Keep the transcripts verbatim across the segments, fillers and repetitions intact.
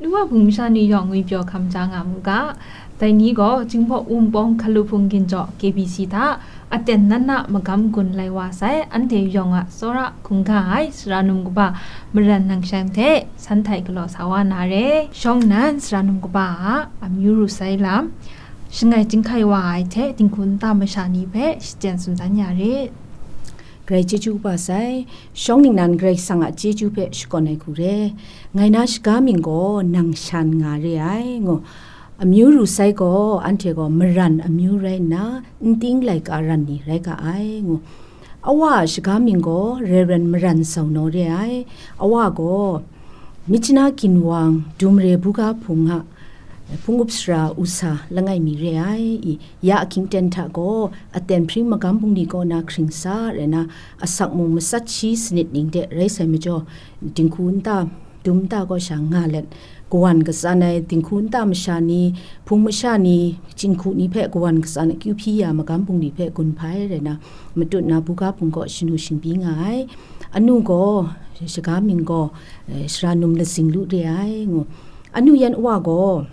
Nuwa hpung masha ni yawng ngwipyaw hkam ja nga mu ga. Dai ni gaw Jinghpaw Wunpawng Hkaluhpung Ginjaw K B C hta aten nan na magam gun lai wa sai, anhte yawng a tsawra hkungga ai sara num kaba Maran Nangshan hte san htai galaw sa wa na re. Shawng nnan sara num kaba a amyu ru sai lam, shangai chyinghkai wa ai hte dinghku nta masha ni hpe shachyen tsun dan ya re. Karai chyeju kaba sai, shawng ningnan Karai Kasang a chyeju hpe shakawn ai hku re. Ngai na shaga mying gaw Nangshan nga re ai, ngu. Amyu ru sai gaw, anhte gaw Maran amyu rai nna, nting laika ran ni rai ga ai, ngu. Awa a shaga mying gaw Reverend Maran Zau Naw re ai. Awa gaw Myitkyina Ginwang Dumre Buga Hpung a hpung up sara usa langai mi re ai. I, ya ahkying ten hta gaw aten hpring magam bungli kaw na hkring sa rai na, asak mung matsat shi sanit ning de rai sai majaw, dinghku nta dum nta kaw sha nga let, kawan katsan ai dinghku nta masha ni, hpung masha ni, jinghku ni hpe kawan katsan akyu hpyi ya magam bungli hpe gun hpai rai na, matut na buga hpung kaw shanu shingbi nga ai. Anu gaw, shaga mying gaw, eh, sara num lazing lu re ai, ngu. Anu yan awa gaw,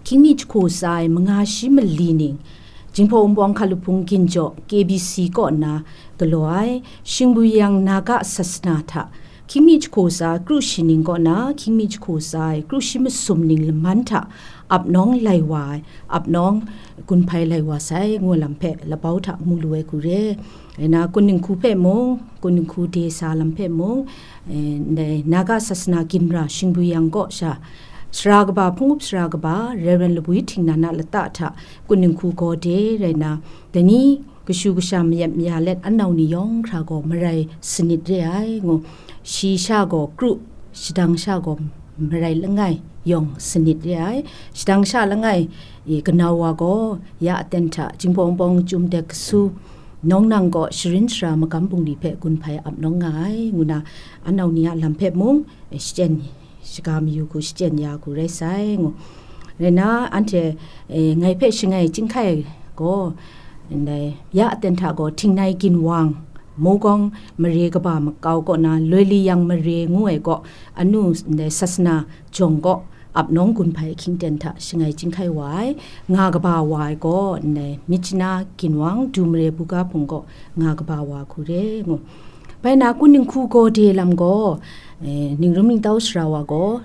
hkying mi jahku tsa ai manga shi mali ning, Jinghpaw Wunpawng Hkaluhpung Ginjaw K B C kaw na galaw ai, Shingbuyang Naga Sasana hta, hkying mi jahku tsa kru shi ning kaw na, hkying mi jahku tsa ai kru shi masum ning laman hta ap nawng lai wa ai, ap nawng gun hpai lai wa sai, ngu lam hpe labau hta mu lu ai hku re. Rai na, kun dinghku hpe mung, kun dinghku de sa lam hpe mung, eh, ndai Naga Sasana ginra Shingbuyang kaw sha, sara kaba, hpung up sara kaba, Reverend Labwi Htingnan a lata hta, kun dinghku gaw de rai na, dai ni kashu kasha mayat maya let anau ni yawng hkra gaw marai sanit re ai, ngu. Shi sha gaw kru, shadang sha gaw marai langai yawng sanit re ai. Shadang sha langai, e, kanau wa gaw, ya aten hta Jinghpaw Wunpawng Chyum Dek Kasu, nawng nang gaw sharin sara magam bungli hpe gun hpai ap nawng nga ai, ngu na, anau ni a lam hpe mung, e, shachyen shaga mayu hku, shachyen ya hku rai sai, ngu. Rai na, anhte, e, ngai hpe shangai chyinghkai gaw, ndai, ya aten hta gaw, Htingnai Ginwang, Mawgawng mare kaba makau kaw na, Loiliyang mare ngu ai kaw, anu ndai Sasana jawng kaw, ap nawng gun hpai ahkying ten hta shangai chyinghkai wa ai, nga kaba wa ai gaw, ndai Myitkyina Ginwang Dumre Buga Hpung kaw nga kaba wa hku re, ngu. Bai na, kun dinghku gaw de lam gaw, eh, ningrum ningtau sara wa gaw,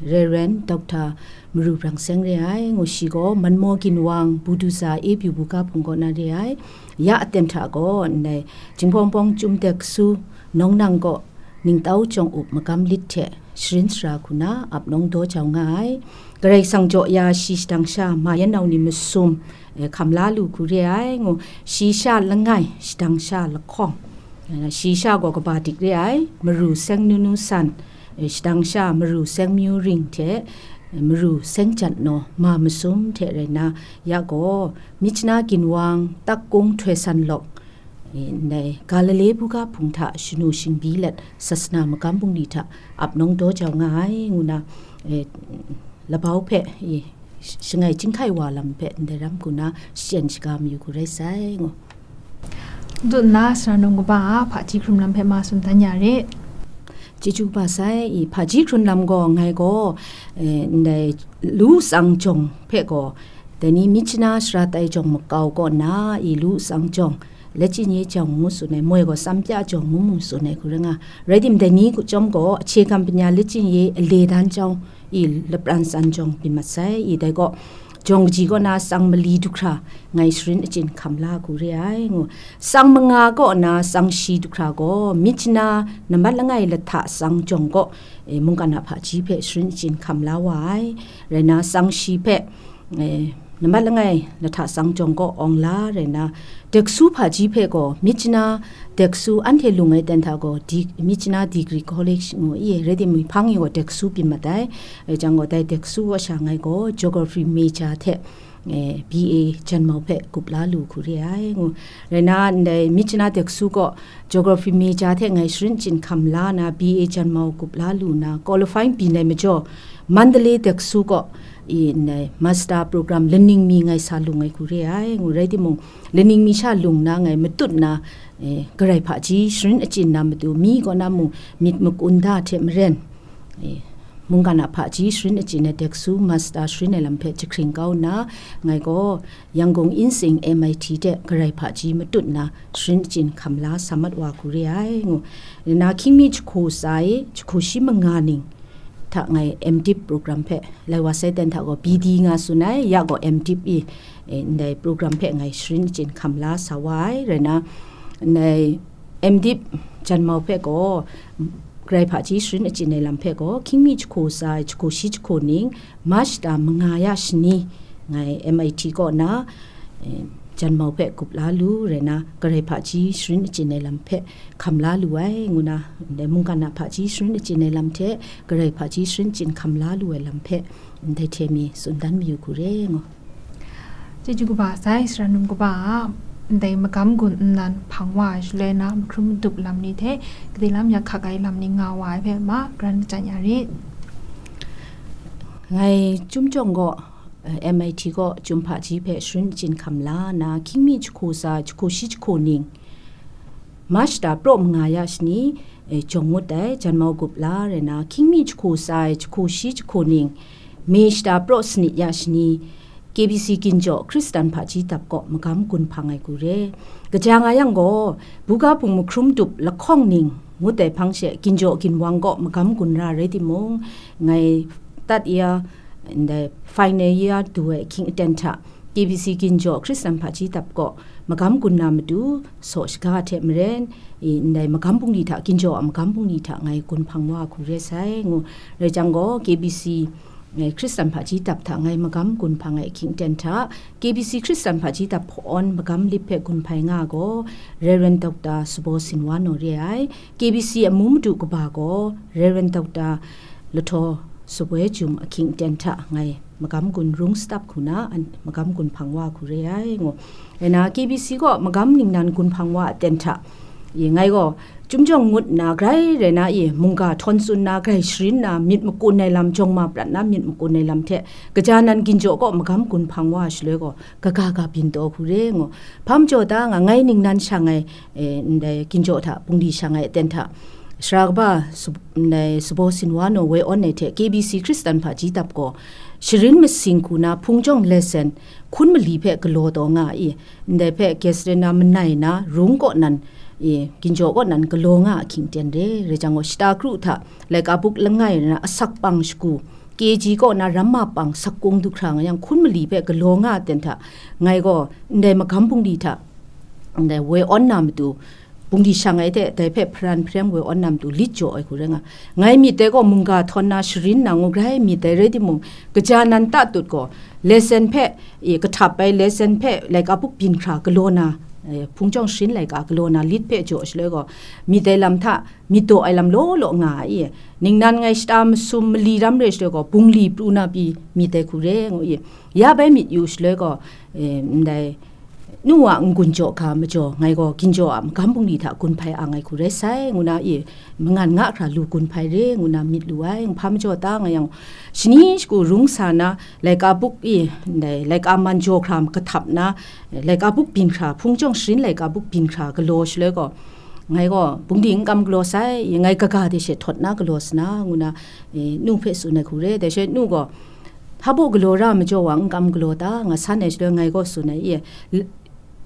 Reverend Doctor Maru Brang Seng re ai, ngu. Shi gaw Manmaw Ginwang Buduza Ebyu Buga Hpung kaw na re ai, ya aten hta gaw, ndai Jinghpaw Wunpawng Chyum Dek Kasu, nawng nang kaw, ningtau jawng up magam lit hte sharin sara hku na ap nawng daw jau nga ai. Karai Kasang jaw ya shi shadang sha ma yan nau ni masum, eh, hkam la lu hku re ai, ngu. Shi sha langai, shadang sha lahkawng, eh, shi sha gaw kaba dik re ai, Maru Seng Nunu San, eh, shadang sha Maru Seng Myu Ring hte, eh, Maru Seng Jat Naw ma masum hte rai na, ya gaw, Myitkyina Ginwang, Takgung Htoi San Lawk, e, ndai Galile buga hpung hta shanu shingbi let, Sasana magam bungli hta ap nawng daw jau nga ai, ngu na, e, labau hpe, e, sh-, shangai chyinghkai wa lam hpe ndai ram hku na shachyen shaga mayu hku rai sai, ngu. Dun na sara num kaba a hpaji hkrun lam hpe ma tsun dan ya re. Chyeju kaba sai, i, hpaji hkrun lam gaw ngai gaw, e, ndai lu tsang jawng hpe gaw, dai ni Myitkyina sara tai jawng makau kaw na, i, lu tsang jawng, Lachin Ye Jawng ngu tsun ai, moi gaw Tsampya Jawng ngu mung tsun ai hku rai nga. Rai tim, dai ni hku chyawm gaw, Achye Kam Panya Lachin Ye A Le Dan Jawng, i, lapran tsan jawng byin mat sai, i, dai gaw, jawng kaji kaw na tsang mali du hkra ngai sharin achyin hkam la hku re ai, ngu. Tsang manga kaw na tsang shi du hkra gaw, Myitkyina nambat langai lahta tsang jawng kaw, e, mungkan a hpaji hpe sharin achyin hkam la wa ai. Rai na, tsang shi hpe, e, nambat langai lahta tsang jawng kaw awng la rai na, Dek Kasu hpaji hpe gaw, Myitkyina Dek Kasu anhte lung ai ten hta gaw, di-, Myitkyina Degree College ngu i, rai timung, hpang e gaw Dek Kasu byin mat ai. Rai jang gaw, dai Dek Kasu kaw sha ngai gaw, Geography major hte, e, B A janmau hpe gup la lu hku re ai, ngu. Rai na, ndai Myitkyina Dek Kasu kaw, Geography major hte ngai sharin achyin hkam la na, B A janmau gup la lu na, qualifying byin ai majaw, Mandalay Dek Kasu kaw, i, ndai master program laning mi ngai sa lung ai hku re ai, ngu. Rai timung, laning mi sha lung na ngai matut na, e, Karai hpaji sharin achyin na matu, mi kaw na mung myit makun da hte maren, e, mungkan a hpaji sharin achyin ai deksu master sharin ai lam hpe jahkring kau nna, ngai gaw Yangon Insing M I T de Karai hpaji matut nna sharin achyin hkam la sa mat wa hku re ai, ngu. Nna hkying mi jahku tsa e, jahku shi manga ning hta ngai M.Div program hpe lai wa sai ten hta gaw B D nga tsun ai, ya gaw M.Div i, e, ndai program hpe ngai sharin achyin hkam la sa wa ai, rai nna, ndai M.Div janmau hpe gaw, Karai hpaji sharin achyin ai lam hpe gaw, hkying mi jahku tsa ai, jahku shi jahku ning, March ta manga ya shani, ngai M I T kaw na, e, janmau hpe gup la lu, rai nna, Karai hpaji sharin achyin ai lam hpe hkam la lu ai, ngu na, ndai mungkan a hpaji sharin achyin ai lam hte, Karai hpaji sharin achyin hkam la lu ai lam hpe, ndai hte mi tsun dan mayu hku re, ngu. Chyeju kaba sai, sara num kaba a, ndai magam gun nnan hpang wa ai shaloi na, mahkrum madup lam ni hte, gade lam yak hkak ai lam ni nga wa ai hpe ma, karan kachyan ya rit. Ngai Chyum Jawng gaw, eh, M I T gaw Chyum hpaji hpe sharin achyin hkam la nna, hkying mi jahku tsa, jahku shi jahku ning, March ta praw manga ya shani, eh, jawng ngut ai, janmau gup la rai nna, hkying mi jahku tsa ai, jahku shi jahku ning, May shata praw sanit ya shani, K B C Ginjaw Hkristan hpaji dap kaw magam gun hpang ai hku re. Kaja nga yang gaw, buga bung mahkrum dup lahkawng ning ngut ai hpang she, Ginjaw Ginwang kaw magam gun ra rai timung, ngai tat ya, ndai final year du ai ahkying aten hta, K B C Ginjaw Hkristan hpaji dap kaw magam gun na matu, saw shaga hte maren, i, ndai magam bungli hta, Ginjaw a magam bungli hta ngai gun hpang wa hku re sai, ngu. Rai jang gaw, K B C, ngai Hkristan hpaji dap hta ngai magam gun hpang ai ahkying aten hta, K B C Hkristan hpaji dap hpawn magam lit hpe gun hpai nga gaw, Reverend Doctor Sabo Sinwa naw re ai, K B C amu madu kaba gaw, Reverend Doctor Lahtaw Saboi Jum ahkying aten hta ngai magam gun rung stap hku na, an-, magam gun hpang wa hku re ai, ngu. Rai na, K B C gaw magam ningnan gun hpang wa aten hta, i, ngai gaw Chyum Jawng ngut nna grai rai na, i, mungga htawn tsun na, grai sharin na, myit makun ai lam, jawng ma prat na, myit makun ai lam hte, kaja nan Ginjaw kaw magam gun hpang wa shaloi gaw, kaga ga byin taw hku re, ngu. Hpa majaw ta nga, ngai ningnan shang ai, e, ndai Ginjaw hta bungli shang ai aten hta, Sara kaba Sub-, ndai Sabo Sinwa naw woi awn ai hte K B C Hkristan hpaji dap gaw, sharin masing hku na hpung jawng lesson hkun mali hpe galaw taw nga ai, ndai hpe Gastrena manai na rung kaw nan, i, Ginjaw kaw nan galaw nga ahkying aten re, rai jang gaw, shata kru hta laika buk langai na asak pang shagu, K G kaw na ramma pang sakung du hkra nga yang, hkun mali hpe galaw nga aten hta, ngai gaw ndai magam bungli hta, ndai woi awn na matu, bungli shang ai hte, dai hpe hparan hpareng woi awn na matu lit jaw ai hku rai nga. Ngai myit dai gaw mungga htawn na sharin na ngu grai myit dai rai timung, kaja nan ta tut gaw, lesson hpe, e, kahtap ai lesson hpe laika buk byin hkra galaw na, e, hpung jawng sharin laika galaw na lit hpe jaw shaloi gaw, myit dai lam hta myit daw ai lam law law nga ai, e. Ningnan ngai shata masum mali ram re shaloi gaw, bungli pru na pyi myit dai hku re, ngu i. Ya bai myit yu shaloi gaw, e, ndai, nu a n-gun jaw ga majaw, ngai gaw Ginjaw a magam bungli hta gun hpai ang ai hku rai sai, ngu na, i, mangan nga hkra lu gun hpai re, ngu na myit lu ai, hpa majaw ta nga yang, shani shagu rung sa na, laika buk i, ndai, laika man jaw hkra kahtap na, laika buk byin hkra, hpung jawng sharin laika buk byin hkra galaw shaloi gaw, ngai gaw bungli n kam galaw sai, i, ngai kaga de she htawt na galaw sa na, ngu na, i, nu hpe tsun ai hku re, dai she nu gaw, hpa baw galaw ra majaw wa n kam galaw ta, nga san ai shaloi ngai gaw tsun ai, i, l-,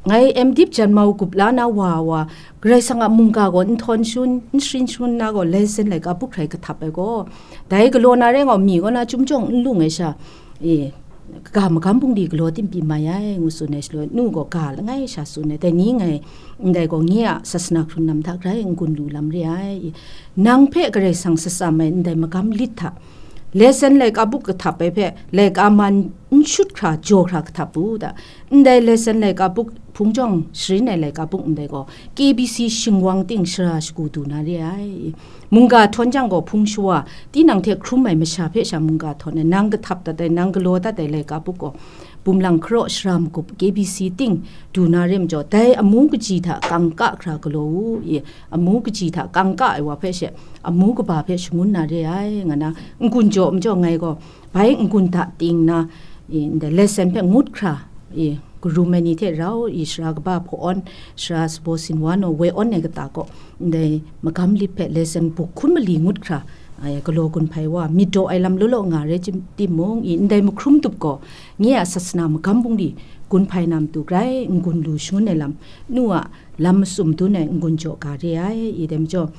ngai M.Div janmau gup la na wa wa, Karai Kasang a mungga gaw n htawn shun, n sharin shun na gaw, lesson laika buk hkrai kahtap ai gaw, dai galaw na rai gaw, mi gaw na Chyum Jawng n lung ai sha, e, ga magam bungli galaw tim pyi mai ai, ngu tsun ai shaloi, nu gaw ga langai sha tsun ai, dai ni ngai, ndai gaw nye a sasana hkrun lam hta grai n-gun lu lam re ai, i, nang hpe Karai Kasang shatsam ai ndai magam lit hta, lesson laika buk kahtap ai hpe, laika man n shut hkra, jaw hkra kahtap u ta. Ndai lesson laika buk, hpung jawng sharin ai laika buk ndai gaw, K B C shingwang ting shara shagu du na re ai. Mungga htawn jang gaw hpung shawa, tinang hte hkrum ai masha hpe sha mungga htawn ai, nang kahtap dat ai, nang galaw dat ai laika buk gaw, bum lang hkaraw shara magup K B C ting du na re majaw, dai amu kaji hta kangka hkra galaw u, i, amu kaji hta kangka ai wa hpe she, amu kaba hpe shangun na re ai, nga na, n-gun jaw majaw ngai gaw, bai n-gun da ting na, i, ndai lesson hpe ngut hkra, i, karum ai ni hte rau, i, shara kaba hpaw awn, shara Sabo Sinwa naw woi awn ai kata kaw, ndai magam lit hpe lesson buk hkun mali ngut hkra, Ai, galaw gun hpai wa, myit daw ai lam law law nga rai tim-, timung, i ndai mahkrum tup gaw, nye a sasana magam bungli gun hpai na matu grai n gun lu shangun ai lam, nu a lam masum dun ai n gun jaw ga re ai, i dai majaw,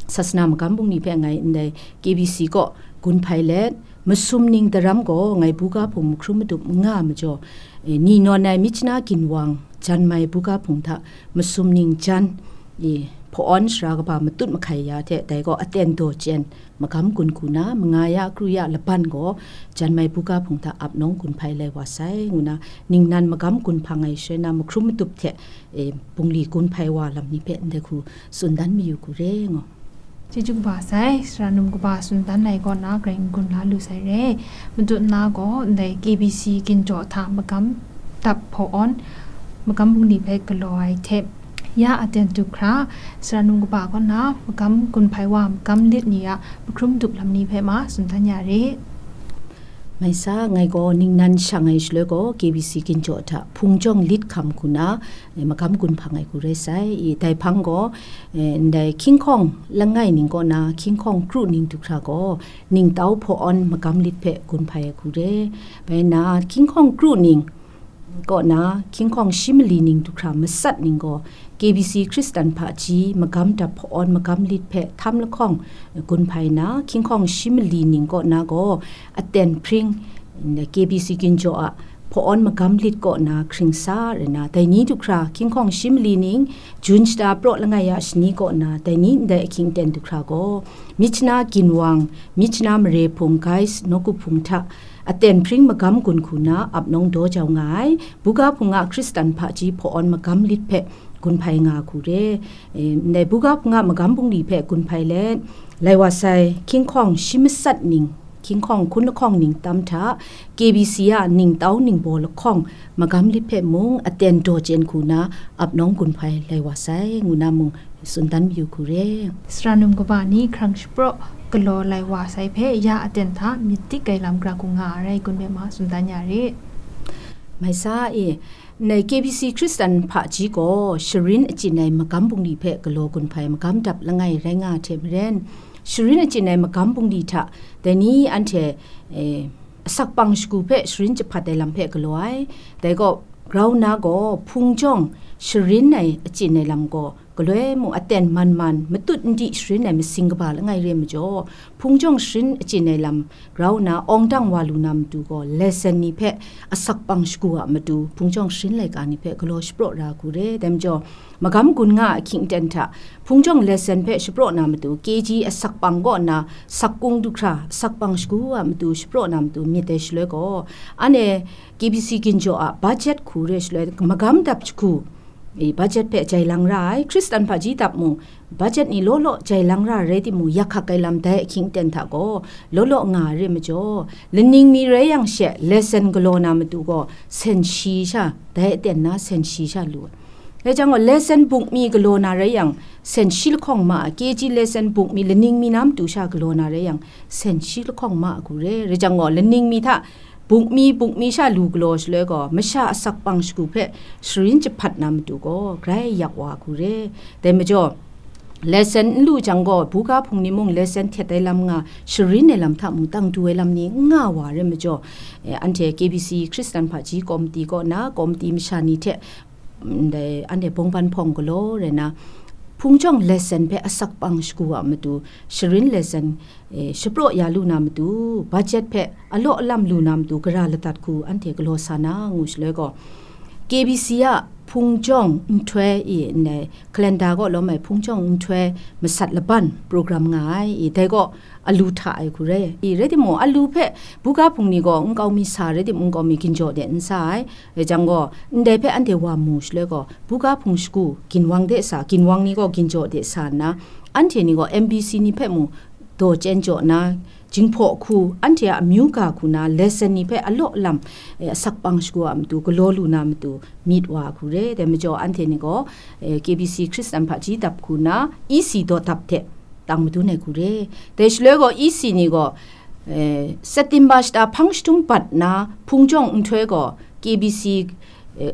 sasana magam bungli hpe ngai ndai K B C kaw gun hpai let, masum ning daram gaw ngai buga hpung mahkrum matup n nga majaw, e, ni nawn ai Myitkyina ginwang jan mai buga hpung hta masum ning jan, e, hpawn sara kaba matut mahkai ya hte, dai gaw aten daw chyen magam gun hku na, manga ya kru ya laban gaw jan mai buga hpung hta ap nawng gun hpai lai wa sai, ngu na ningnan magam gun hpang ai shaloi na mahkrum matup hte, e, bungli gun hpai wa lam ni hpe ndai hku tsun dan mayu hku re, ngu. Chyeju kaba sai, sara num kaba tsun dan ai kaw na grai n gun la lu sai re. Matut na gaw ndai K B C ginjaw hta magam dap hpawn, magam bungli hpe galaw ai hte, ya aten du hkra, sara num kaba kaw na magam gun hpai wa magam lit ni a mahkrum dup lam ni hpe ma tsun dan ya re. Mai sa, ngai gaw ningnan shang ai shaloi gaw K B C ginjaw hta hpung jawng lit hkam hku na, e, magam gun hpang ai hku rai sai. I, dai hpang gaw, e, ndai hkying hkawng langai ning kaw na hkying hkawng kru ning du hkra gaw, ningtau hpawn magam lit hpe gun hpai ai hku re. Bai na, hkying hkawng kru ning kaw na hkying hkawng shi mali ning du hkra masat ning gaw, K B C Hkristan hpaji magam dap hpawn magam lit hpe htam lahkawng gun hpai na, hkying hkawng shi mali ning kaw na gaw aten hpring, K B C ginjaw a hpawn magam lit kaw na hkring sa rai na, dai ni du hkra hkying hkawng shi mali ning, Jun shata praw langai ya shani kaw na, dai ni ndai ahkying aten du hkra gaw, Myitkyina ginwang, Myitkyina mare hpung, Gais nawku hpung hta, aten hpring magam gun hku na ap nawng daw jau nga ai, buga hpung a Hkristan hpaji hpawn magam lit hpe gun hpai nga hku re. E, ndai buga hpung a magam bungli hpe gun hpai let, lai wa sai, hkying hkawng shi masat ning, hkying hkawng hkun lahkawng ning tam hta, K B C a ningtau ningbaw lahkawng magam lit hpe mung aten daw chyen hku na ap nawng gun hpai lai wa sai, ngu na mung tsun dan mayu hku re. Sara num kaba ni hkrang shapraw galaw lai wa sai hpe ya aten hta myit dik ai lam gara hku nga a rai gun me ma tsun dan ya re. Mai sa e, ndai K B C Hkristan hpaji gaw sharin achyin ai magam bungli hpe galaw gun hpai magam dap langai rai nga hte maren, sharin achyin ai magam bungli hta dai ni anhte, e, asak pang shagu hpe sharin jahpat ai lam hpe galaw ai. Dai gaw, grau nna gaw, hpung jawng sharin ai achyin ai lam gaw, galoi mung aten man man, matut n di sharin ai masing kaba langai re majaw, hpung jawng sharin achyin ai lam grau nna awng dang wa lu na matu gaw, lesson ni hpe asak pang shagu a matu, hpung jawng sharin laika ni hpe galaw shapraw ra hku re. Dai majaw, magam gun nga a ahkying aten hta, hpung jawng lesson hpe shapraw na matu, K G asak pang kaw nna, sak kung du hkra, asak pang shagu a matu shapraw na matu myit ai shaloi gaw, anhte K B C ginjaw a budget hku re shaloi, magam dap jahku, i, budget hpe jai lang ra ai, Hkristan hpaji dap mung, budget ni law law jai lang ra rai timung, yak hkak ai lam dai ahkying aten hta gaw, law law nga ai re majaw, laning mi rai yang she, lesson galaw na matu gaw, sen shi sha, dai aten na sen shi sha lu ai. Rai jang gaw, lesson buk mi galaw na rai yang, sen shi lahkawng ma ai, K G lesson buk mi laning mi na matu sha galaw na rai yang, sen shi lahkawng ma ai hku re. Rai jang gaw, laning mi hta buk mi, buk mi sha lu galaw shaloi gaw, masha asak pang shagu hpe sharin jahpat na matu gaw, grai yak wa ai hku re. Dai majaw, lesson n lu jang gaw, buga hpung ni mung lesson htet ai lam nga, sharin ai lam hta mung tang du ai lam ni n nga wa ai rai majaw, eh, anhte K B C Hkristan hpaji komiti kaw na, komiti masha ni hte, ndai anhte bawngban hpawng galaw rai na, hpung jawng lesson hpe asak pang shagu a matu, sharin lesson, eh, shapraw ya lu na matu, budget hpe alaw alam lu na matu, gara ladat hku anhte galaw sa na ngu shaloi gaw, K B C a hpung jawng nhtoi i ndai calendar kaw lawm ai hpung jawng nhtoi masat laban program nga ai i, dai gaw alu hta ai hku rai. I, rai timung, alu hpe buga hpung ni gaw nkau mi sa rai timung, nkau mi ginjaw de n sa ai. Rai jang gaw, ndai hpe anhte wa mu shaloi gaw, buga hpung shagu, ginwang de sa, ginwang ni gaw ginjaw de sa nna, anhte ni gaw M B C ni hpe mung daw chyen jaw nna, jinghpaw hku, anhte a amyu ga hku na, lesson ni hpe alaw lam, eh, asak pang shagu a matu, galaw lu na matu, myit wa hku re. Dai majaw, anhte ni gaw, eh, K B C Hkristan hpaji dap hku na, E C daw dap hte tang madun ai hku re. Dai shaloi gaw, E C ni gaw, eh, September shata hpang shatum bat na, hpung jawng nhtoi gaw, K B C, eh,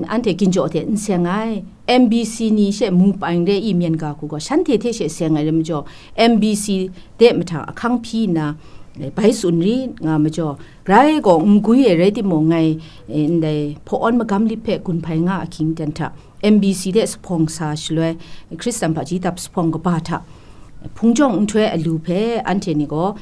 anhte ginjaw hte n seng ai. M B C ni she mu paing re i myen ga hku gaw, shanhte hte she seng ai rai majaw, M B C de mahtang ahkang hpyi nna, eh, bai tsun rit nga majaw, grai gaw n gwi ai rai timung, ngai, eh, ndai hpaw-awn magam lip hpe gun hpai nga ahkying ten hta, M B C de sahpawng sa shaloi, Hkristan hpaji dap sahpawng kaba hta, hpungtawng nhtoi alu hpe anhte ni gaw,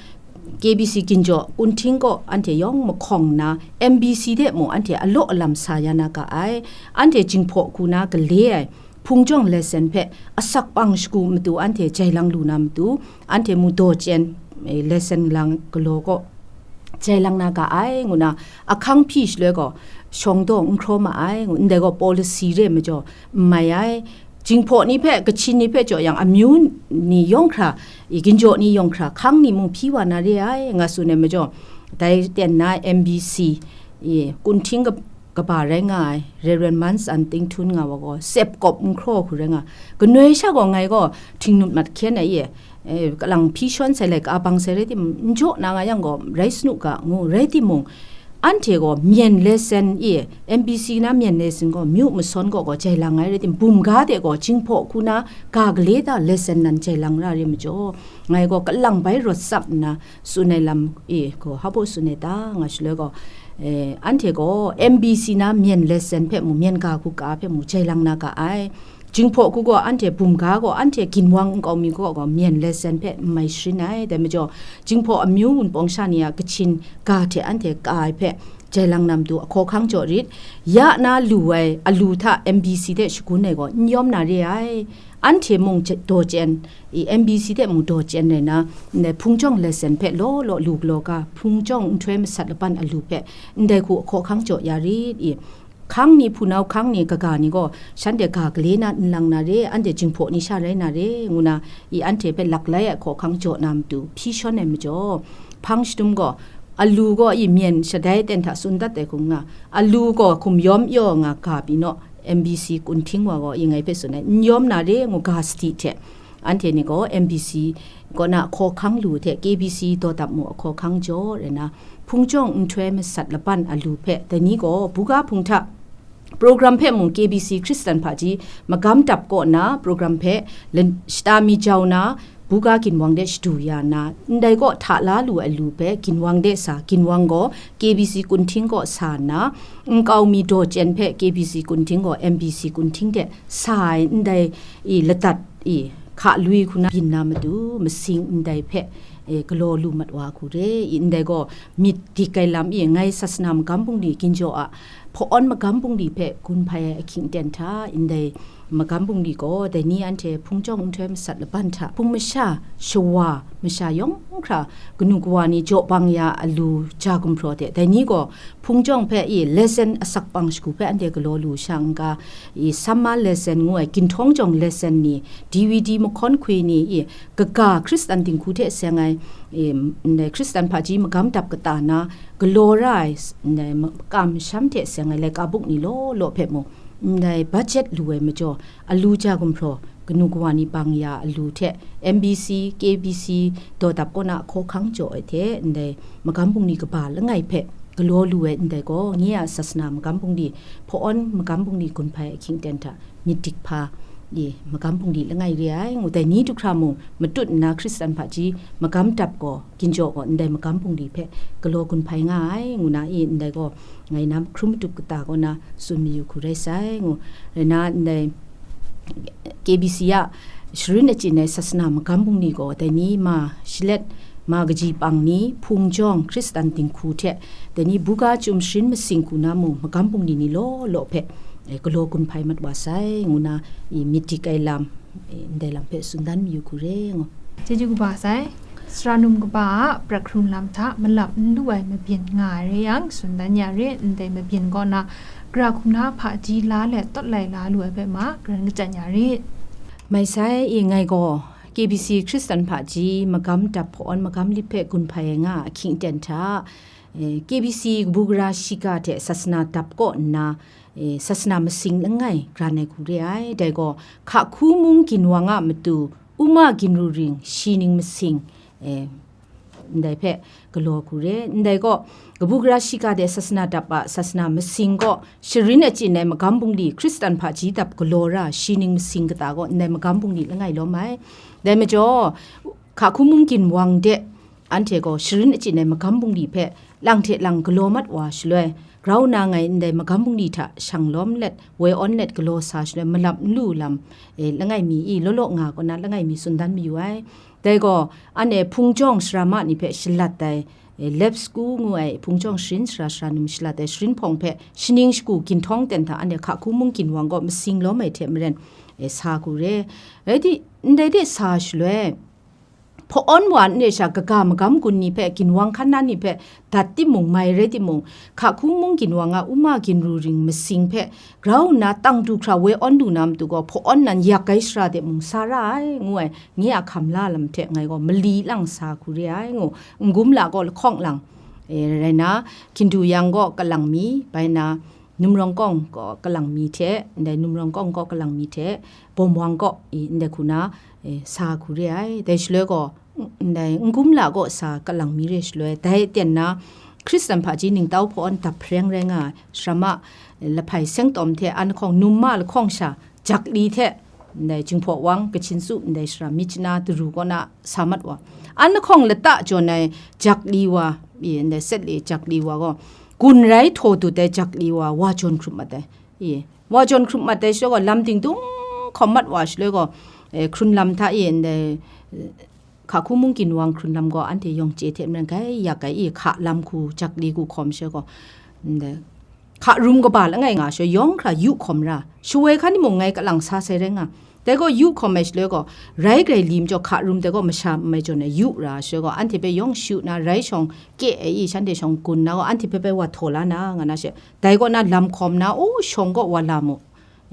K B C ginjaw kunhting kaw anhte yawng mahkawng nna, M B C de mung anhte alaw alam sa ya na ga ai, anhte Jinghpaw hku na gale ai, hpungtawng lesson hpe asak pang shagu matu anhte jai lang lu na matu, anhte mu daw chyen, eh, lesson lang galaw kaw jai lang na ga ai, ngu na ahkang hpyi shaloi gaw, shawng daw n hkraw ma ai, ngu, ndai gaw policy re majaw n mai ai, Jinghpaw ni hpe, Kachin ni hpe jaw yang, amyu ni yawng hkra, i ginjaw ni yawng hkra, hkang ni mung hpyi wa na re ai, nga tsun ai majaw, dai ten na M B C, i, kunhting kaba rai nga ai, Reverend Mans An Ting Htun nga wa gaw, sep kawp n hkraw hku rai nga, kanoi sha gaw ngai gaw, htingnut mat hkyen ai e, eh, kalang hpyi shawn sai, laika bang sai rai timung, n jaw na nga yang gaw, rai sanu ga, ngu, rai timung, anhte gaw myen lesson e, M B C na myen lesson gaw, myu masawn gaw gaw jai lang ai rai tim, bum ga de gaw, Jinghpaw hku na ga gale da lesson nan jai lang ra re majaw, ngai gaw kalang bai rawt tsap nna tsun ai lam e gaw, hpa baw tsun ai ta, nga shaloi gaw, eh, anhte gaw M B C na myen lesson hpe mu, myen ga hku ka hpe mu, jai lang na ga ai. Jinghpaw hku gaw anhte bum ga gaw, anhte ginwang nkau mi gaw gaw, myen lesson hpe n mai sharin ai. Dai majaw, Jinghpaw amyu wunpawng sha ni a Kachin ga hte anhte ka ai hpe jai lang na matu ahkaw hkang jaw rit. Ya na lu ai alu hta M B C de shagun ai gaw n yawm na re ai. Anhte mung daw chyen, i, M B C de mung daw chyen rai na, ndai hpungtawng lesson hpe law law lu galaw ga, hpungtawng nhtoi masat laban alu hpe ndai hku ahkaw hkang jaw ya rit i. Hkang ni, hpunau hkang ni, kaga ni gaw, shanhte ga gale na n lang na re, anhte Jinghpaw ni sha rai na re, ngu na, i, anhte hpe laklai ai ahkaw hkang jaw na matu hpyi shawn ai majaw, hpang shadum gaw, alu gaw i myen shadai ten hta tsun dat ai hku nga, alu gaw hkum yawm yaw nga ga pyi naw, M B C kunhting wa gaw i ngai hpe tsun ai, n yawm na re, ngu ga sadi hte, anhte ni gaw M B C kaw na ahkaw hkang lu hte K B C daw dap mu ahkaw hkang jaw rai na, hpungtawng nhtoi masat laban alu hpe, dai ni gaw buga hpung hta program hpe mung K B C Hkristan hpaji magam dap kaw na program hpe shata mi jau na, buga ginwang de shadu ya na, ndai kaw hta la lu ai lu hpe ginwang de sa, ginwang gaw K B C kunhting kaw sa nna, nkau mi daw chyen hpe K B C kunhting gaw M B C kunhting de sa ai, ndai i ladat i hka lui hku na byin na matu, masing ndai hpe, e, galaw lu mat wa hku re i, ndai gaw myit dik ai lam i, ngai sasana magam bungli ginjaw a hpaw-awn magam bungli hpe gun hpai ai ahkying ten hta, ndai magam bungli gaw, dai ni anhte hpungtawng nhtoi masat laban hta, hpung masha, shawa masha yawng hkra, kanu kawa ni jaw bang ya alu ja gumhpraw de, dai ni gaw hpungtawng hpe i, lesson asak pang shagu hpe anhte galaw lu sha n ga, i, summer lesson ngu ai, ginhtawng jawng lesson ni, D V D mahkawn hkwi ni, i, kaga Hkristan dinghku hte seng ai, i, ndai Hkristan hpaji magam dap kata na, galaw ra ai, ndai ma-, kam masham hte seng ai laika buk ni law law hpe mung, ndai budget lu ai majaw, alu ja gumhpraw, kanu kawa ni bang ya alu hte, M B C, K B C, daw dap kaw na ahkaw hkang jaw ai hte, ndai magam bungli kaba langai hpe galaw lu ai ndai gaw, nye a sasana magam bungli, hpaw-awn magam bungli gun hpai ahkying ten hta, myit dik hpa, i, magam bungli langai re ai, ngu dai ni du hkra mung, matut nna Hkristan hpaji magam dap gaw, ginjaw gaw ndai magam bungli hpe galaw gun hpai nga ai, ngu na i, ndai gaw, ngai na hkrum matup kata kaw na tsun mayu hku rai sai, ngu, rai na ndai K B C a sharin achyin ai sasana magam bungli gaw, dai ni ma shalet, ma kaji pang ni, hpung jawng, Hkristan dinghku hte, dai ni buga chyum sharin masing hku na mung, magam bungli ni law law hpe, e, galaw gun hpai mat wa sai, ngu na, i, myit dik ai lam, e, ndai lam hpe tsun dan mayu hku re, ngu. Chyeju kaba sai, sara num kaba a prat hkrung lam hta malap n lu ai mabyin nga ai re yang, tsun dan ya re, ndai mabyin kaw na, gara hkum na hpaji la let tawt lai la lu ai hpe ma, karan kachyan ya re. Mai sai i, ngai gaw, K B C Hkristan hpaji magam dap hpaw-awn magam lip hpe gun hpai ai nga ahkying ten hta, eh, K B C kabu gara shiga hte sasana dap kaw nna, eh, sasana masing langai gran ai hku re ai. Dai gaw, hka hku mung ginwang a matu, Uma Ginru Ring shi ning masing, eh, ndai hpe galaw hku re. Ndai gaw, kabu gara shiga de sasana dap a sasana masing gaw, sharin achyin ai magam bungli Hkristan hpaji dap galaw ra, shi ning masing kata gaw ndai magam bungli langai lawm ai. Dai majaw, hka hku mung ginwang de, anhte gaw sharin achyin ai magam bungli hpe lang hte lang galaw mat wa shaloi, grau na ngai ndai magam bungli hta shang lawm let, woi awn let galaw sa shaloi, malap n lu lam, e, langai mi i, law law nga kaw na langai mi tsun dan mayu ai. Dai gaw, anhte hpung jawng sara ma ni hpe shalat ai, e, lep sagu ngu ai hpung jawng sharin sara sara num shalat ai sharin hpawng hpe shaning shagu ginhtawng ten hta anhte hka hku mung ginwang gaw masing lawm ai hte maren, e, sa hku re. Rai di, ndai de sa shaloi, hpawn wa n re sha kaga magam gun ni hpe, ginwang hkan na ni hpe dat timung, mai rai timung, hka hku mung ginwang a uma ginru ring masing hpe grau nna tang du hkra woi awn lu na matu gaw, hpawn nan yak ai shara de mung sa ra ai, ngu ai, nye a hkam la lam hte ngai gaw mali lang sa hku re ai, ngu, n-gum la gaw lahkawng lang, e, rai na, hkindu yang gaw kalang mi, bai na, Numrawng kawng gaw kalang mi hte, ndai Numrawng kawng gaw kalang mi hte, Bawmwang gaw, i, ndai hku na, e, sa hku re ai. Dai shaloi gaw, ndai n-gum la gaw sa kalang mi re shaloi, dai aten na, Hkristan hpaji ningtau hpawn dap hpreng rai nga ai, sara ma, lahpai seng tawm hte an lahkawng, num ma lahkawng sha, jak li hte, ndai Jinghpaw Wang, Kachin Su, ndai sara Myitkyina, Daru kaw na sa mat wa. An lahkawng lata jawn ai jak li wa, i, ndai set li jak li wa gaw, gun rai htaw dut ai jak li wa, wa jawn hkrup mat ai. I, wa jawn hkrup mat ai shaloi gaw, lam ting dung hkawm mat wa shaloi gaw, e, hkrun lam hta e, ndai, e, hka hku mung ginwang hkrun lam gaw, anhte yawng chye hte maren grai yak ai, i, hka lam hku, jak li hku hkawm shaloi gaw, ndai, hka rum kaba langai nga shaloi, yawng hkra yu hkawm ra, shawoi hkan ni mung ngai kalang sa sai rai nga, dai gaw yu hkawm ai shaloi gaw, rai grai li majaw hka rum dai gaw masha n mai jawn ai yu ra shaloi gaw, anhte hpe yawng shu na rai shawng kye ai i, shanhte shawng gun na gaw, anhte hpe bai wa htaw la na, nga na she, dai kaw na lam hkawm na, u, shawng gaw wa la mu,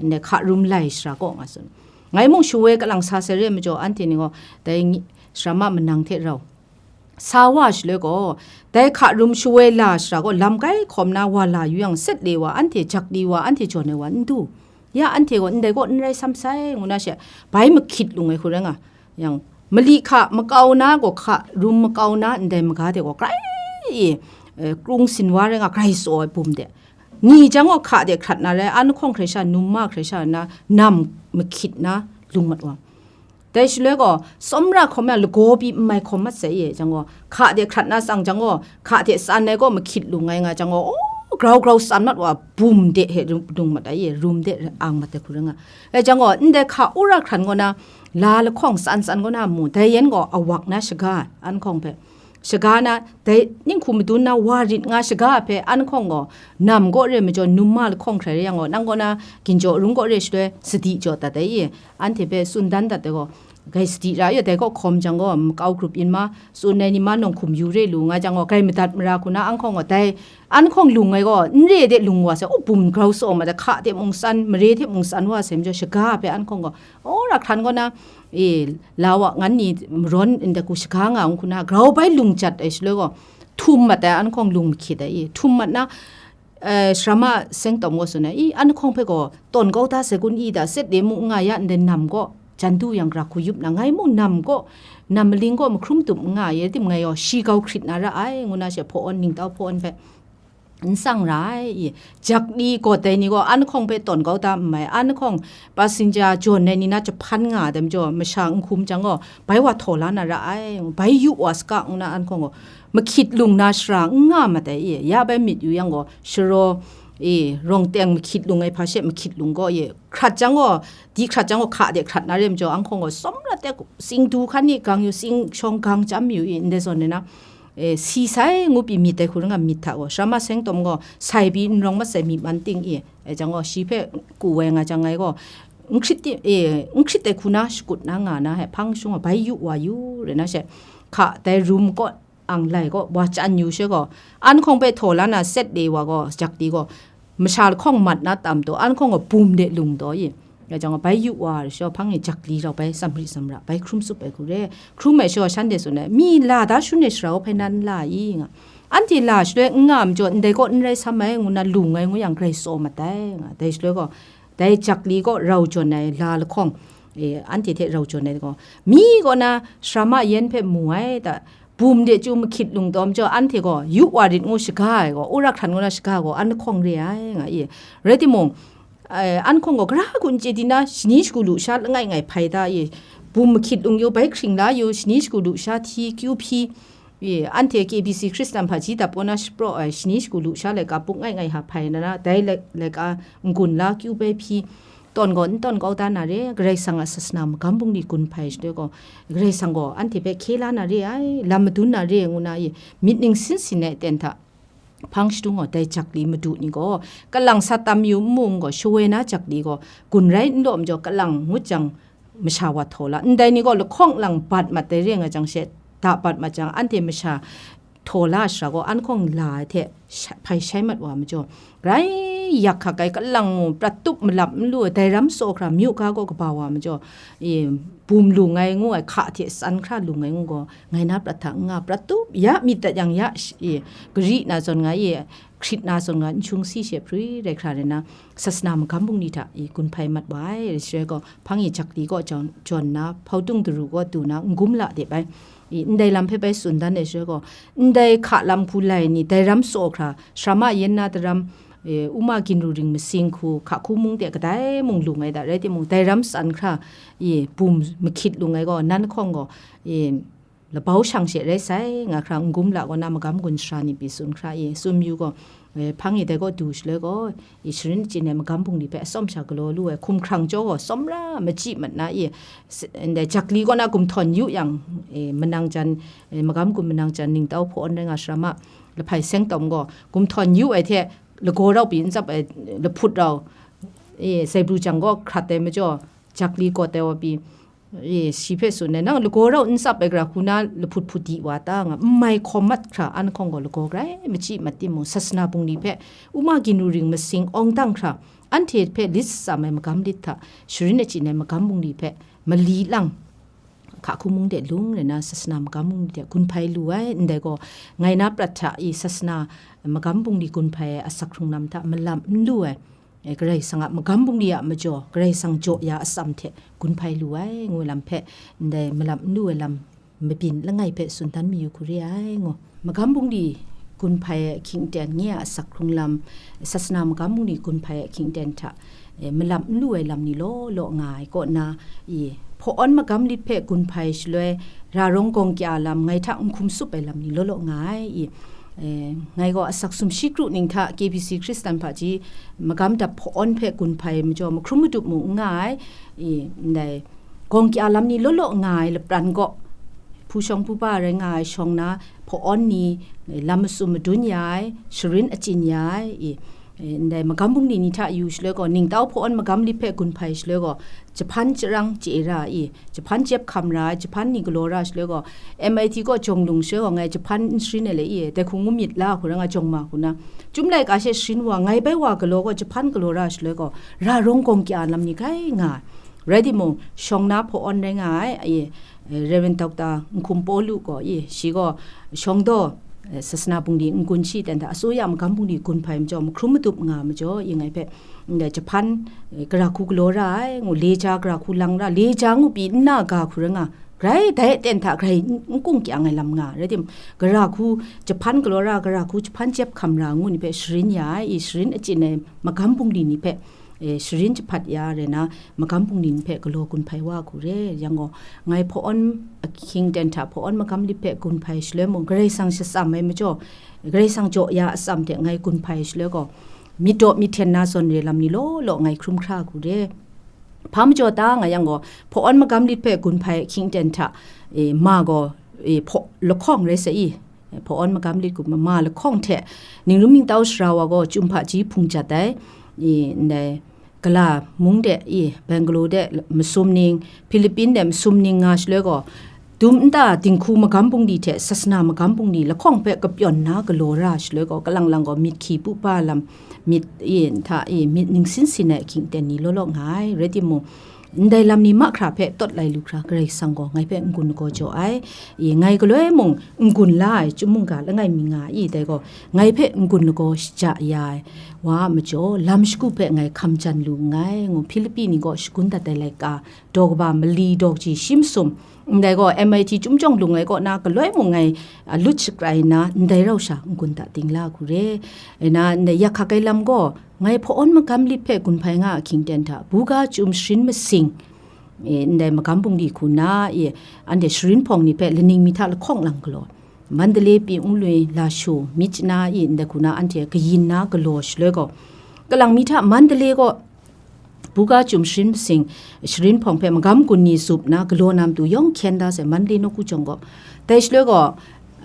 ndai hka rum lai shara kaw nga tsun. Ngai mung shawoi kalang sa sai re majaw, anhte ni gaw dai ngi-, sara ma manang hte rau sa wa shaloi gaw, dai hka rum shawoi la shara gaw, lam kai hkawm na wa la yu yang, set le wa, anhte jak li wa, anhte jawn ai wa n du. Ya anhte gaw ndai kaw n rai sam sai, ngu na she, bai mahkyit lung ai hku rai nga. Yang, mali hka makau na gaw, hka rum makau na ndai maga de gaw, grai, e, krung sin wa rai nga, grai tsaw ai bum de. Ni jang gaw hka de hkrat na rai, an lahkawng hkrai sha, num ma hkrai sha na, nam mahkyit na lung mat wa. Dai shaloi gaw, tsawmra hkawm yang lagaw pyi n mai hkawm mat sai e, jang gaw, hka de hkrat na tsang jang gaw, hka de tsan ai gaw mahkyit lung ai nga jang gaw, o, grau grau tsan mat wa, bum de he rum-, dung mat ai e, rum de ang mat ai hku rai nga. Dai jang gaw, ndai hka wora hkran gaw na, la lahkawng tsan tsan gaw na mu, dai yan gaw awak na shaga, an hkawng hpe. Shaga na, dai ninghku madun na wa rit nga shaga hpe an hkawng gaw, nam gaw re majaw, num ma lahkawng hkrai re yang gaw, nang gaw na, ginjaw rung gaw re shaloi, sadi jaw dat ai i, anhte hpe tsun dan dat ai gaw, grai sadi ra ya, dai gaw hkawm jang gaw, makau grup yin ma, tsun ai ni ma nawng hkum yu re lu nga jang gaw, grai madat mara hku na an hkawng gaw, dai an hkawng lung ai gaw, n re de lung wa sai, o, bum grau tsaw ma da, hka de mung tsan, mare hte mung tsan wa sai majaw, shaga hpe an hkawng gaw, o, ra hkran gaw na, e, la wa ngan ni marawn ndai hku shaga nga hku na, grau bai lung jat ai shaloi gaw, htum mat ai, an hkawng lung mahkyit ai i, htum mat na, e, sara ma seng tawm gaw tsun ai, i, an hkawng hpe gaw, tawn kau da sai kun i da, set le mu n nga ya, ndai nam gaw, jan du yang gara hku yup na, ngai mung nam gaw, nam maling gaw mahkrum tup n nga, ya tim ngai gaw, shi kau hkrit na ra ai, ngu na she, hpawn, ningtau hpawn hpe. N tsang ra ai, i, jak li gawt ai ni gaw, an hkawng hpe tawn kau da n mai, an hkawng passenger jawn ai ni na jahpan nga ai majaw, masha n hkum jang gaw, bai wa htaw la na ra ai, bai yu wa saga, ngu na an hkawng gaw, mahkyit lung na shara n nga mat ai, i, ya bai myit yu yang gaw, sharaw, i, rawng teng mahkyit lung ai hpa she mahkyit lung gaw, i, hkrat jang gaw, di hkrat jang gaw, hka de hkrat na re majaw, an hkawng gaw, tsawmra tek, tsing du hkan ni gang yu, tsing shawng gang chyam yu, i, ndai zawn ai na, e, si sai ngu pyi myit ai hku rai nga myit hta gaw, sara ma seng tawm gaw, sai pyi n rawng mat sai myi man ting i, e, jang gaw, shi hpe ku wai nga jang ngai gaw, n hkrit ti, e, n hkrit ai hku na shakut na nga na he hpang shung gaw, bai yu wa yu, rai na she, hka dai rum kaw, ang lai gaw, wa chyan yu she gaw, an hkawng hpe htaw la na set le wa gaw, jak li gaw, masha lahkawng mat na tam taw, an hkawng gaw bum de lung taw i, Nga jang gaw, bai yu wa, shaw hpang e jak li rau bai, tsam ri tsam ra bai, hkrum tsup ai hku re. Hkrum ai shaw shanhte tsun ai, mi la da shun ai sara hpe nan la i nga. Anhte la shaloi n nga majaw, ndai kaw n rai sam ai, ngu na lung ai ngu yang, grai tsaw mat ai nga. Dai shaloi gaw, dai jak li kaw rau jawn ai la lahkawng, e, anhte hte rau jawn ai gaw, mi kaw na sara ma yan hpe mu ai, ta, bum de chyu mahkyit lung taw majaw, anhte gaw yu wa rit ngu shaga ai gaw, wora hkran ngu na shaga gaw, an lahkawng re ai, nga i. Rai timung, eh, an hkawng gaw, gara kun chye di na, shani shagu lu sha langai ngai hpai da i, bum mahkyit lung yu, bai hkring la yu, shani shagu lu sha hti kyu hpyi, i, anhte K B C Hkristan hpaji dap kaw na shapraw ai, shani shagu lu sha laika buk ngai ngai hta hpai na, dai lai-, laika n-gun la kyu bai hpyi, tawn gaw n tawn kau da na re, Karai Kasang a sasana magam bungli gun hpai shaloi gaw, Karai Kasang gaw anhte hpe hkye la na re ai, lam madun na re ngu na i, myit ningsin sin ai aten hta hpang shadung gaw, dai jakli madu ni gaw, kalang sat tam yu n mu gaw, shawoi na jakli gaw, gun rai n law majaw, kalang ngut jang, masha wa htaw la, ndai ni gaw lahkawng lang bat mat dai re nga jang she, da bat mat jang, anhte masha htaw la shara gaw, an hkawng la ai hte sha-, hpai shai mat wa majaw, rai yak hkak ai kalang ngu, prat tup malap n lu ai, dai ram tsaw hkra myu ga gaw kaba wa majaw, e, bum lu ngai ngu ai, hka hte tsan hkra lu ngai ngu gaw, ngai na prat hta n nga, prat tup, ya myit dat yang ya sh-, e, gari na zawn nga e, hkrit na zawn nga, n hkyung si she hprui rai hkra rai na, sasana magam bungli hta, e, gun hpai mat wa ai, rai shaloi gaw, hpang e jakli gaw jawn, jawn na, hpautung daru gaw du na, n-gum la de bai. I, ndai lam hpe bai tsun dan ai shaloi gaw, ndai hka lam hku lai ni, dai ram tsaw hkra, sharama yen na daram, e, Uma Ginru Ring Masing hku, hka hku mung de kadai mung lung ai da, rai timung, dai ram tsan hkra, e, bum mahkyit lung ai gaw, nan lahkawng gaw, e, labau shang she rai sai, nga hkra n-gum la gaw na magam gun sara ni pyi tsun hkra i, tsun yu gaw, e, hpang e dai gaw du shaloi gaw, i, sharin achyin ai magam bungli hpe atsawm sha galaw lu ai, hkum hkrang jaw gaw tsawm ra machyi mat na i, s-, ndai jakli kaw na gumhtawn yu yang, e, manang jan, e, magam gun manang jan ningtau hpaw awn rai nga sara ma, lahpai seng tawm gaw, gumhtawn yu ai hte, lagaw rau pyi n tsap ai, lahput rau, e, zaibru jang gaw hkrat ai majaw, jakli kawt ai wa pyi, e, shi hpe tsun ai, nang lagaw rau n tsap ai gara hku na lahput hput di wa ta nga, n mai hkawm mat hkra an hkawng gaw lagaw grai machyi mat timung, sasana bungli hpe Uma Ginru Ring Masing awng dang hkra, anhte hpe lit shatsam ai magam lit hta, sharin achyin ai magam bungli hpe mali lang, hka hku mung de lung rai na, sasana magam bungli hte gun hpai lu ai, ndai gaw, ngai na prat hta i sasana magam bungli gun hpai ai asak hkrung lam hta malam n lu ai, e, Karai Kasang a magam bungli a majaw, Karai Kasang jaw ya atsam hte gun hpai lu ai, ngu lam hpe, ndai malam n lu ai lam mabyin langai hpe tsun dan mayu hku re ai, ngu. Magam bungli gun hpai ai ahkying aten, nye a asak hkrung lam, sasana magam bungli gun hpai ai ahkying aten hta, e, malam n lu ai lam ni law law nga ai kaw na, i, hpaw-awn magam lit hpe gun hpai shaloi, ra rawng gawng kya lam, ngai hta n hkum tsup ai lam ni law law nga ai, i, e, ngai gaw asak sumshi kru ning hta K B C Hkristan hpaji magam dap hpaw-awn hpe gun hpai majaw, mahkrum madup mung n nga ai, i, ndai gawng kya lam ni law law nga ai lapran gaw, hpu shawng hpu ba rai nga ai shawng na hpaw-awn ni, lam masum madun ya ai, sharin achyin ya ai, i, e, ndai magam bungli ni hta yu shaloi gaw, ningtau hpaw-awn magam lit hpe gun hpai shaloi gaw, jahpan jarang chye ra i, jahpan jep hkam ra ai, jahpan ni galaw ra shaloi gaw, M I T kaw jawng lung shaloi gaw, ngai jahpan n sharin ai le i, dai hku ngu myit la hku ra nga jawng ma hku na, Chyum laika she sharin wa, ngai bai wa galaw gaw, jahpan galaw ra shaloi gaw, ra rawng gawng kya lam ni grai nga ai. Rai timung, shawng na hpaw-awn rai nga ai, i, Reverend Doctor Nhkum Pawlu gaw, i, shi gaw shawng daw, e, sasana bungli n gun shi ten hta, asuya magam bungli gun hpai majaw, mahkrum madup nga majaw, i, ngai hpe, ndai jahpan, e, gara hku galaw ra ai, ngu, leja gara hku lang ra, leja ngu pyi nna ga hku rai nga, grai dai aten hta grai n, n kung kyang ai lam nga, rai tim, gara hku jahpan galaw ra, gara hku jahpan jep hkam ra ngu ni hpe sharin ya ai, i, sharin achyin ai magam bungli ni hpe, e, sharin jahpat ya rai na, magam bungli ni hpe galaw gun hpai wa hku re, yang gaw, ngai hpaw-awn ahkying ten hta hpaw-awn magam lit hpe gun hpai shaloi mung, Karai Kasang shatsam ai majaw, Karai Kasang jaw ya atsam hte ngai gun hpai shaloi gaw, myit daw myit hten na zawn re lam ni law law ngai hkrum hkra hku re. Hpa majaw ta nga yang gaw, hpaw-awn magam lit hpe gun hpai ahkying ten hta, e, ma gaw, e, hpaw lahkawng rai sa i, hpaw-awn magam lit gun ma lahkawng hte, ningrum ningtau sara wa gaw, Chyum hpaji hpung jat ai, i, ndai, Gala mung de, i, Bangalore de masum ning, Philippine de masum ning nga shaloi gaw, dum nta dinghku magam bungli hte sasana magam bungli lahkawng hpe kapyawn na galaw ra shaloi gaw, kalang lang gaw myit hkyi pupa lam, myit, i, nta, i, myit ningsin sin ai ahkying aten ni law law nga ai, rai timung, ndai lam ni mahkra hpe tawt lai lu hkra, Karai Kasang gaw ngai hpe n-gun lagaw jaw ai, i, ngai galoi mung n-gun la ai chyum mungga langai mi nga ai, i, dai gaw, ngai hpe n-gun lagaw shaja ya ai wa a majaw, lam shagu hpe ngai hkam jan lu nngai, ngu Hpilipi ni gaw shagun dat ai laika, daw kaba mali daw kaji shi masum, ndai gaw M I T Chyum Jawng Lung ai kaw na galoi mung ngai, a, lut shakrai nna, ndai rau sha n-gun ta dingla hku re. E na, ndai yak hkak ai lam gaw, ngai hpawn magam lit hpe gun hpai nga ahkying ten hta, buga chyum sharin masing, e, ndai magam bungli hku na, e, anhte sharin hpawng ni hpe laning mi hta lahkawng lang galaw, Mandalay, Pyi Onglui, Lashu, Myitkyina, e, ndai hku na anhte kayin na galaw shaloi gaw, kalang mi hta Mandalay gaw, buga chyum sharin masing, sharin hpawng hpe magam gun ni zup na galaw na matu yawng hkyen da sai, Mandalay nawku jawng gaw. Dai shaloi gaw,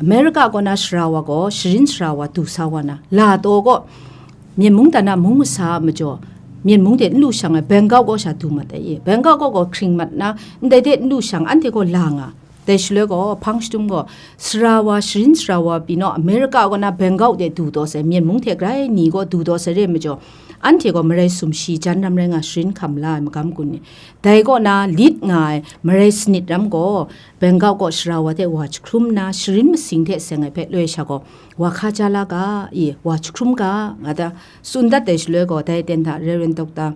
America kaw na sara wa gaw, sharin sara wa du sa wa na, la taw gaw, Myen mungdan a mung masa a majaw, Myen mung de n lu shang ai, Bangkok kaw sha du mat ai e. Bangkok kaw gaw hkring mat na, ndai de n lu shang, anhte gaw la nga. Dai shaloi gaw, hpang shadum gaw, sara wa, sharin sara wa pyi naw, America kaw na Bangkok de du taw sai, Myen mung hte grai ni gaw du taw sai re majaw, anhte gaw marai sumshi jan ram rai nga sharin hkam la ai magam gun ni, dai kaw na lit nga ai marai sanit ram gaw, Bangkok kaw sara wa hte wa jahkrum nna, sharin masing hte seng ai hpe loi sha gaw, wa hka ja la ga, i, wa jahkrum ga, nga ta, tsun dat ai shaloi gaw, dai ten hta Reverend Doctor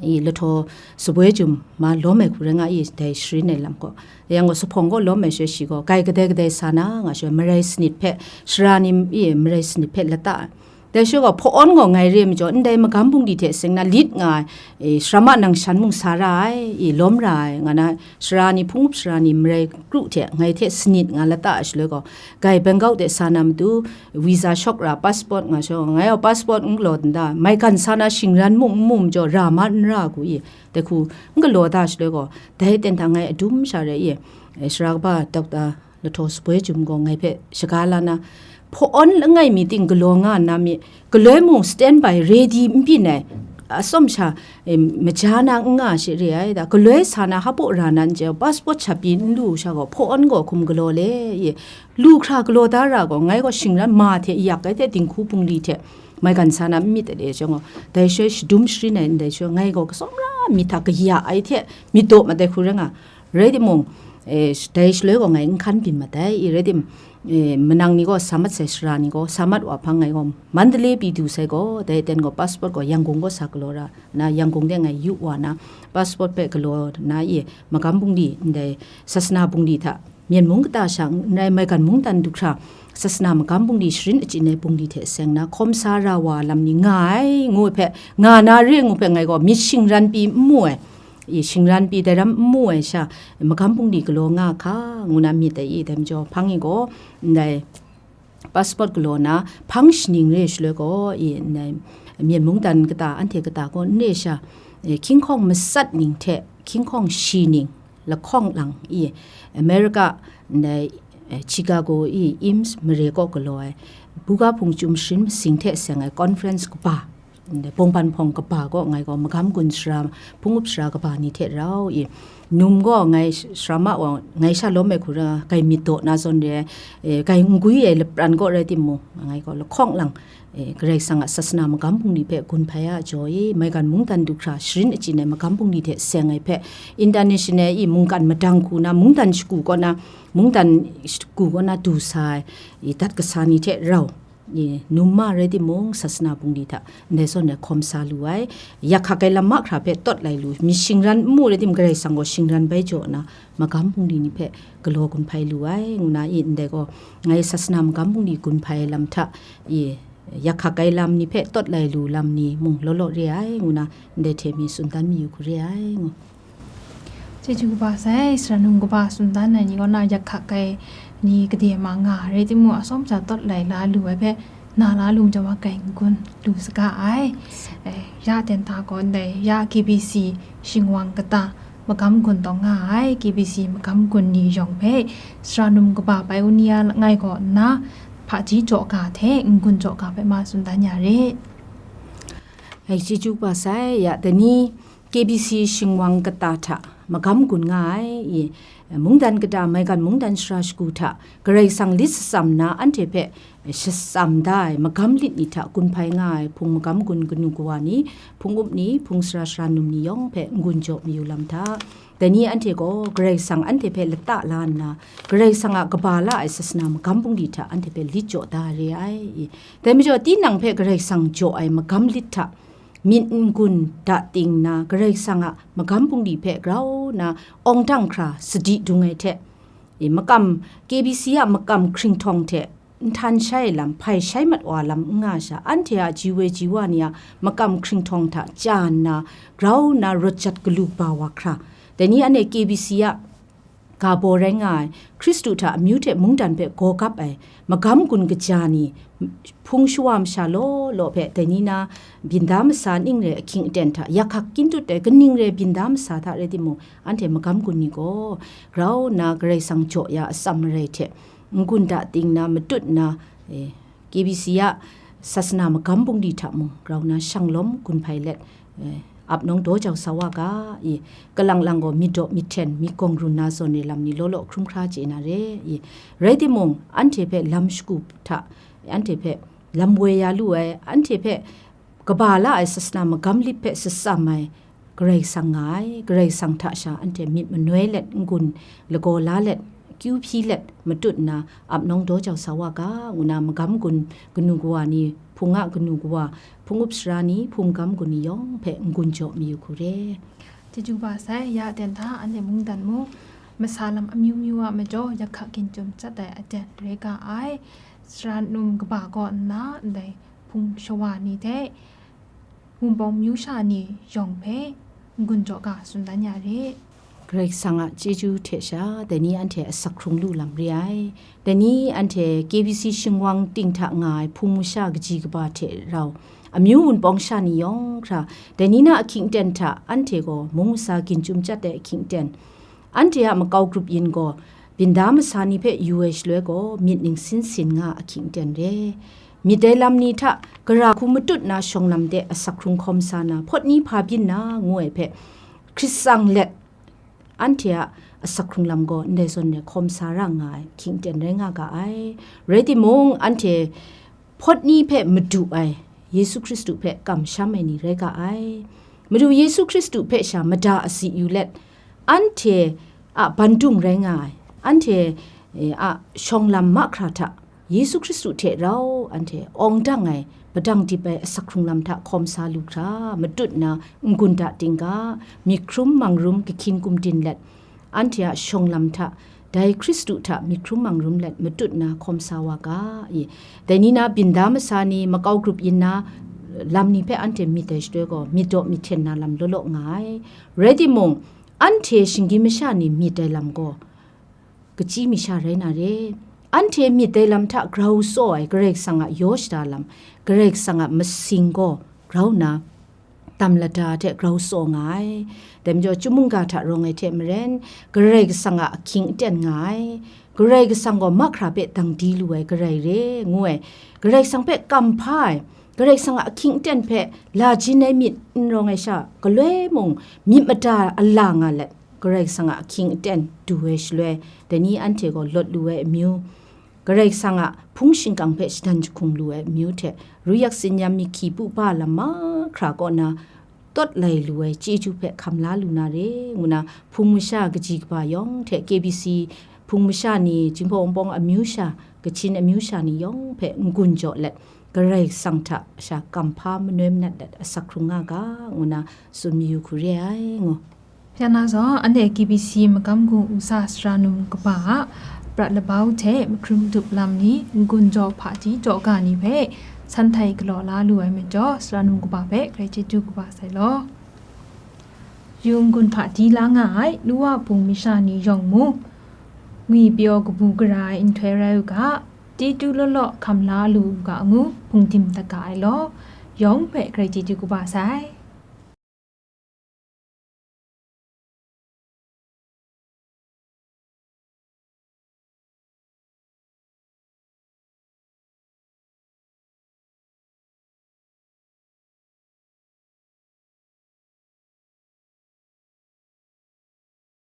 i, Lahtaw Saboi Jum ma lawm ai hku rai nga i, dai sharin ai lam gaw. Yang gaw, Sahpawng gaw lawm ai shaloi shi gaw, kai kadai kadai sa na, nga shaloi, marai sanit hpe, sara ni, i, marai sanit hpe lata ai. Dai shaloi gaw, hpawn gaw ngai re ai majaw, ndai magam bungli hte seng na lit nga ai, e, sarama nang shan mung sa ra ai, e, lawm ra ai, nga na, sara ni, hpung up sara ni, marai kru hte ngai hte sanit nga lata ai shaloi gaw, kai Bangkok de sa na matu, visa shawk ra, passport nga shaloi, ngai gaw passport n galaw n da, maigan sa na shingran mung n mu majaw, ra ma n ra hku i, dai hku n galaw da shaloi gaw, dai ten hta ngai adum sha rai i, e, sara kaba Doctor Lahtaw Saboi Jum gaw ngai hpe shaga la na, hpawn langai mi ting galaw nga nna mi, galoi mung stand by ready n byin ai, atsawm sha, e, maja na n nga she re ai, da, galoi sa na hpaw ra na n chye, passport sha pyi n lu sha gaw, hpawn gaw hkum galaw le, i, lu hkra galaw da ra gaw, ngai gaw shingran ma hte yak ai hte dinghku bungli hte, maigan sa na n myit ai jang gaw, dai shaloi shadum sharin ai ndai shaloi, ngai gaw kazawm ra myit hta kaya ai hte myit daw mat ai hku rai nga, rai timung, e, dai shaloi gaw ngai n hkan byin mat ai, i, rai tim, e, manang ni gaw sa mat sai, sara ni gaw sa mat wa hpang, ngai gaw Mandalay pyi du sai gaw, dai ten gaw passport gaw Yangon gaw sa galaw ra na, Yangon de ngai yu wa na, passport hpe galaw na, i, magam bungli, ndai sasana bungli hta, Myen mung kata sha n rai, maigan mungdan du hkra, sasana magam bungli sharin achyin ai bungli hte seng na, hkawm sa ra wa lam ni nga ai, ngu ai hpe, nga na re ngu hpe, ngai gaw myit shingran pyi n mu ai, i, shingran pyi dai ram n mu ai sha, magam bungli galaw nga hka, ngu na myit ai i, dai majaw, hpang i gaw, ndai, passport galaw na, hpang shaning re shaloi gaw, i, ndai, Myen mungdan kata, anhte kata gaw n re sha, e, hkying hkawng matsat ning hte hkying hkawng shi ning lahkawng lang i, America, ndai, e, Chicago i, Eames mare kaw galaw ai, buga hpung chyum sharin masing hte seng ai conference kaba, ndai, bawngban hpawng kaba gaw ngai gaw magam gun sara, hpung up sara kaba ni hte rau i, num gaw ngai sh-, sara ma wa, ngai sha lawm ai hku ra, kai myit daw na zawn re ai, e, kai n gwi ai lapran gaw rai timung, ngai gaw lahkawng lang, e, Karai Kasang a sasana magam bungli hpe gun hpai a jaw e, maigan mungdan du hkra sharin achyin ai magam bungli hte seng ai hpe, international i mungkan madang hku na, mungdan shagu kaw na, mungdan shagu kaw na du sa ai, i, dat kasa ni hte rau, i, num ma rai timung, sasana bungli hta ndai zawn ai hkawm sa lu ai, yak hkak ai lam mahkra hpe tawt lai lu, myit shingran n mu rai tim, Karai Kasang gaw shingran bai jaw na, magam bungli ni hpe galaw gun hpai lu ai, ngu na i, ndai gaw, ngai sasana magam bungli gun hpai ai lam hta, i, yak hkak ai lam ni hpe tawt lai lu lam ni mung law law re ai, ngu na, ndai hte mi tsun dan mayu hku re ai, ngu. Chyeju kaba sai, sara num kaba tsun dan ai ni kaw na yak hkak ai ni gade ma nga rai timung, atsawm sha tawt lai la lu ai hpe, na la lu majaw ma kai n-gun lu saga ai. Eh, ya ten hta gaw ndai, ya K B C shingwang kata magam gun taw nga ai, K B C magam gun ni yawng hpe, sara num kaba bai u ni a langai kaw nna, hpaji jaw ga hte n-gun jaw ga hpe ma tsun dan ya re. Ai, chyeju kaba sai, ya dai ni, K B C shingwang kata hta magam gun nga ai, i, mungdan kata, maigan mungdan sara shagu hta, Karai Kasang lit shatsam nna, anhte hpe shatsam da ai magam lit ni hta gun hpai nga ai, hpung magam gun kanu kawa ni, hpung up ni, hpung sara sara num ni yawng hpe n-gun jaw mayu lam hta. Dai ni anhte gaw Karai Kasang anhte hpe lata la nna, Karai Kasang a kaba la ai sasana magam bungli hta anhte hpe lit jaw da re ai, i. Dai majaw, tinang hpe Karai Kasang jaw ai magam lit hta, myit n-gun da ting nna, Karai Kasang a magam bungli hpe grau nna awng dang hkra sadi dung ai hte, e, makam, K B C a makam hkringhtawng hte nhtan shai ai lam, hpai shai mat wa lam n nga sha, anhte a ji woi ji wa ni a makam hkringhtawng hta chya nna, grau nna rawt jat galu kaba wa hkra, dai ni anhte K B C a ga baw rai nga ai, Hkristu hta amyu hte mungdan hpe gaw gap ai, magam gun kaja ni, hpung shawa masha law law hpe dai ni na, byin da masa ning re ahkying aten hta yak hkak kyin tut ai, kaning re byin da masa hta rai timung, anhte magam gun ni gaw grau nna Karai Kasang jaw ya atsam marai hte n-gun da ting na matut nna, e, K B C a sasana magam bungli hta mung grau nna shang lawm gun hpai let, e, ap nawng daw jau sa wa ga, i, kalang lang gaw myit daw myit hten, myit gawng run na zawn re lam ni law law hkrum hkra chye na re, i. Rai timung, anhte hpe lam shagu hta, anhte hpe lam woi ya lu ai, anhte hpe kaba la ai sasana magam lit hpe satsam ai Karai Kasang nga ai, Karai Kasang hta sha anhte myit manoi let, n-gun lagaw la let, kyu hpyi let matut nna, ap nawng daw jau sa wa ga, ngu na magam gun kanu kawa ni, hpung a kanu kawa, hpung up sara ni, hpung magam gun ni yawng hpe n-gun jaw mayu hku re. Chyeju kaba sai, ya aten hta anhte mungdan mung, masa lam amyu myu a majaw yak hkak kyin chyum chyat ai aten rai ga ai. Sara num kaba kaw nna, ndai hpung shawa ni hte Wunpawng myu sha ni yawng hpe n-gun jaw ga tsun dan ya re. Karai Kasang a chyeju hte sha, dai ni anhte asak hkrung lu lam re ai. Dai ni anhte K B C shingwang ting hta nga ai hpung masha kaji kaba hte rau, amyu wunpawng sha ni yawng hkra, dai ni na ahkying aten hta anhte gaw mung masa ginjum chyat ai ahkying aten, anhte a makau grup yin gaw, byin da masa ni hpe yu ai shaloi gaw, myit ningsin sin nga ahkying aten re. Myit dai lam ni hta gara hku matut na shawng lam de asak hkrung hkawm sa na, hpawt ni hpa byin na, ngu ai hpe hkrit tsang let, anhte a asak hkrung lam gaw ndai zawn re hkawm sa ra nga ai ahkying aten rai nga ga ai. Rai timung, anhte hpawt ni hpe madu ai, Yesu Hkristu hpe kamsham ai ni rai ga ai. Madu Yesu Hkristu hpe sha mada asi yu let, anhte a bandung rai nga ai, anhte, eh, a shawng lam mahkra hta, Yesu Hkristu hte rau anhte awng dang ai, padang dip ai asak hkrung lam hta hkawm sa lu hkra, matut na n-gun da ting ga, myit hkrum mangrum kahkyin kumdin let, anhte a shawng lam hta, dai Hkristu hta myit hkrum mangrum let matut na hkawm sa wa ga i. Dai ni na byin da masa ni, makau grup yin na lam ni hpe anhte myit ai shaloi gaw, myit daw myit hten na lam law law nga ai. Rai timung, anhte shinggyim masha ni myit ai lam gaw, kachyi mi sha rai na re. Anhte myit ai lam hta grau tsaw ai Karai Kasang a yaw shada lam, Karai Kasang a masing gaw grau nna, tam lada hte grau tsaw nga ai. Dai majaw, chyum mungga hta rawng ai hte maren, Karai Kasang a ahkying aten nga ai. Karai Kasang gaw mahkra hpe dang di lu ai Karai re, ngu ai. Karai Kasang hpe kamhpa ai, Karai Kasang a ahkying aten hpe la jin ai myit n rawng ai sha, galoi mung myit mada a la nga let, Karai Kasang a ahkying aten du ai shaloi, dai ni anhte gaw lawt lu ai amyu, Karai Kasang a hpung shingkang hpe shadan jahkung lu ai amyu hte, ruyak tsinyam mi hki pupa lam mahkra kaw na tawt lai lu ai chyeju hpe hkam la lu na re, ngu na hpung masha kaji kaba yawng hte K B C hpung masha ni, Jinghpaw Wunpawng amyu sha, Kachin amyu sha ni yawng hpe n-gun jaw let, Karai Kasang hta sha kamhpa manoi manat let asak hkrung nga ga, ngu na tsun mayu hku re ai, ngu. Ya na zawn, anhte K B C magam gun u sa sara num kaba a prat labau hte mahkrum dup lam ni n-gun jaw hpaji jaw ga ni hpe san htai galaw la lu ai majaw, sara num kaba hpe grai chyeju kaba sai law. Yu n-gun hpaji la nga ai nu wa hpung masha ni yawng mung, ngwi pyaw kabu gara ai nhtoi rai u ga, chyeju law law hkam la lu u ga ngu, hpungdim dat ga ai law, yawng hpe grai chyeju kaba sai.